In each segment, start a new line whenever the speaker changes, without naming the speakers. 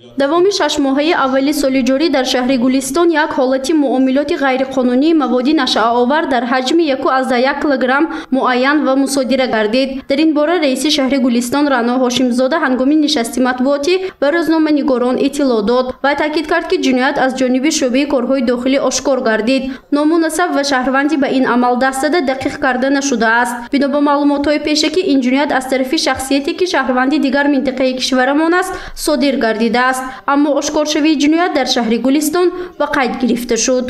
Давоми 6 моҳаи аввали соли ҷорӣ дар шаҳри Гулистон як ҳолати муомилоти ғайриқонунии маводи нашъаовар дар ҳаҷми 1,1 килограмм муайян ва мусодира гардид. Дар ин бора раиси шаҳри Гулистон Раъно Ҳошимзода ҳангоми нишасти матбуотӣ ба рӯзноманигорон иттилоъ дод ва таъкид кард, ки ҷиноят аз ҷониби шӯъбаи корҳои дохилӣ ошкор гардид. Ному насаб ва шаҳрванди ба ин амал даст зада дақиқ карда нашудааст. Бино ба маълумотҳои пешакӣ, ин ҷиноят аз тарафи шахсияте, ки шаҳрванди дигар минтақаи кишварамон аст, содир гардидааст, аммо ошкоршавии ҷиноят дар шаҳри Гулистон ба қайд гирифта шуд.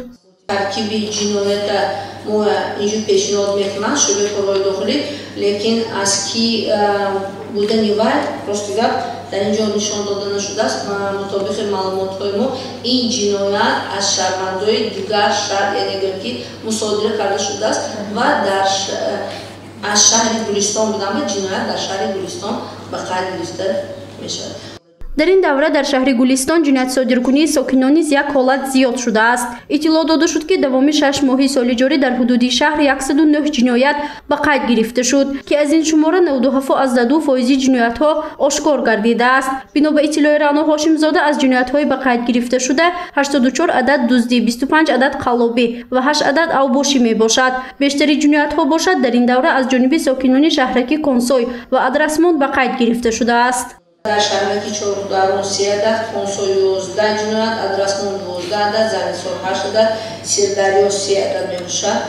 Таркиби ҷиноята мо инҷо пешниҳод мекунанд шӯъбаи корҳои дохилӣ, лекин аз ки будани вай, рости гап, дар ин ҷо нишон дода нашудааст. Мутобиқи маълумотҳои мо, ин ҷиноят аз шаҳрвандои дигар шаҳр, яъне гӯем ки мусодира карда шудааст ва дар аз шаҳри Гулистон будан ва ҷиноят дар шаҳри Гулистон ба қайд гирифта мешавад.
Дар ин давра дар шаҳри Гулистон ҷиноятсодиркунии сокинон низ як ҳолат зиёд шудааст. Иттилоъ дода шуд, ки давоми 6 моҳи соли ҷорӣ дар ҳудуди шаҳр 109 ҷиноят ба қайд гирифта шуд, ки аз ин шумора 97,2 фоизи ҷиноятҳо ошкор гардидааст. Бино ба иттилои Раъно Ҳошимзода, аз ҷиноятҳои ба қайд гирифташуда 84 адад дуздӣ, 25 адад қаллобӣ ва 8 адад авбошӣ мебошад. Бештари ҷиноятҳо бошад, дар ин давра аз ҷониби сокинони шаҳраки Консой ва Адрасмон ба қайд гирифта шудааст.
Дар шаҳраки Чордарон се адад, Консой 11 ҷиноят, Адрасмон 12 адад, Заринсор ҳашт адад, Сирдарё се адад мебошад.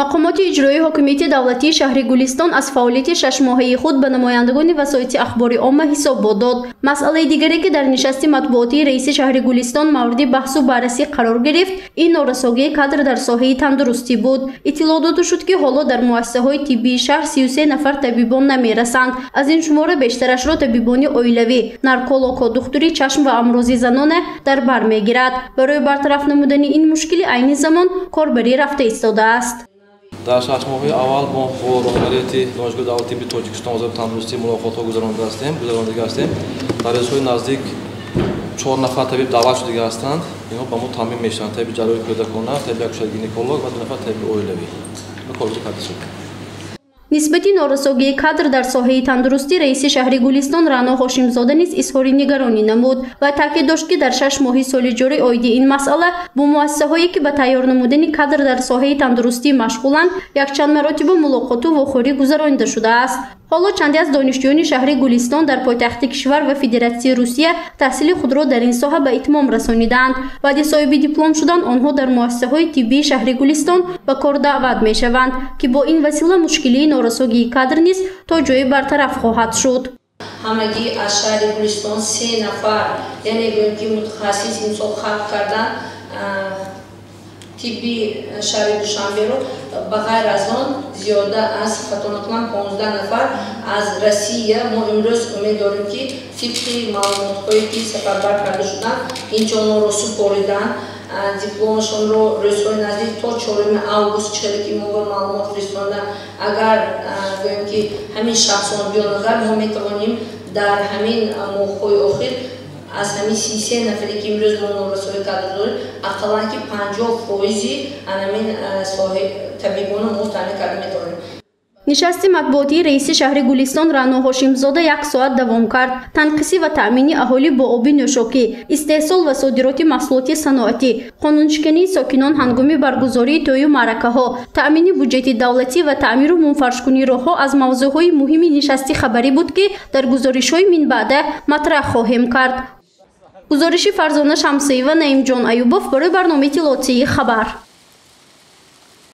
Мақомоти иҷроии ҳокимияти давлатии шаҳри Гулистон аз фаъолияти 6 моҳаи худ ба намояндагони васоити ахбори омма ҳисобот дод. Масъалаи дигаре, ки дар нишасти матбуотии раиси шаҳри Гулистон мавриди баҳсу баррасӣ қарор гирифт, ин норасогии кадр дар соҳаи тандурустӣ буд. Иттилоъ дода шуд, ки ҳоло дар муассисаҳои тиббии шаҳр 33 нафар табибон намерасанд. Аз ин шумора бештарашро табибони оилавӣ, наркологҳо, духтури чашм ва амрози занона дар бар мегирад. Барои бартараф намудани ин мушкилӣ айни замон корбарӣ рафта истодааст.
Дар 6 моҳаи аввал мо бо роҳбарияти Донишгоҳи давлати тибби Тоҷикистон, Вазорати тандурустӣ мулоқотҳо гузарондага ҳастем. Дар рӯзҳои наздик чор нафар табиб даъват шудага ҳастанд. Инҳо ба мо таъмин мешаванд: табиби ҷарроҳи кӯдакона, табиби акушер гинеколог ва ду нафар табиби оилавӣ коргузор карда шуд.
Нисбати норасогии кадр дар соҳаи тандурустӣ раиси шаҳри Гулистон Раъно Ҳошимзода низ изҳори нигаронӣ намуд ва таъкид дошт, ки дар 6 моҳи соли ҷорӣ оиди ин масъала бо муассисаҳое, ки ба тайёр намудани кадр дар соҳаи тандурустӣ машғуланд, якчанд маротиба мулоқоту вохӯрӣ гузаронида шудааст. Ҳоло чанде аз донишҷӯёни шаҳри Гулистон дар пойтахти кишвар ва Федератсияи Русия таҳсили худро дар ин соҳа ба итмом расонидаанд. Баъди соҳиби диплом шудан онҳо дар муассисаҳои тиббии шаҳри Гулистон ба кор даъват мешаванд, ки бо ин васила мушкилии норасогии кадр низ то ҷое бартараф хоҳад шуд.
Ҳамагӣ аз шаҳри Гулистон се нафар, яъне гӯем ки мутахассис, имсол хатм кардан тибби шаҳри Душанберо. Ба ғайр аз он, зиёда аз, хато накунам, 15 нафар аз Россия. Мо имрӯз умед дорем, ки тибқи маълумотҳое, ки сафарбар карда шуданд, имтиҳонҳоро супориданд, дипломашонро рӯзҳои наздик, то 4 август, чиқаде ки мо ба маълумот фиристонда, агар гӯем ки ҳамин шахсон биёнагар, мо метавонем дар ҳамин моҳҳои охир аз ҳамин 33 нафаре, ки имрӯз мо норасоии кадр дорем, ақаллан ки 50 фоизи ҳамин соҳаи табибона мо таъмин карда метавонем.
Нишасти матбуотии раиси шаҳри Гулистон Раъно Ҳошимзода як соат давом кард. Танқисӣ ва таъмини аҳолӣ бо оби нӯшокӣ, истеҳсол ва содироти маҳсулоти саноатӣ, қонуншикании сокинон ҳангоми баргузории тӯю маъракаҳо, таъмини буҷети давлатӣ ва таъмиру мунфаршкунии роҳҳо аз мавзӯъҳои муҳими нишасти хабарӣ буд, ки дар гузоришҳои минбаъда матраҳ хоҳем кард. Гузориши Фарзона Шамсиева, Наимҷон Аюбов барои барномаи иттилоотии «Хабар».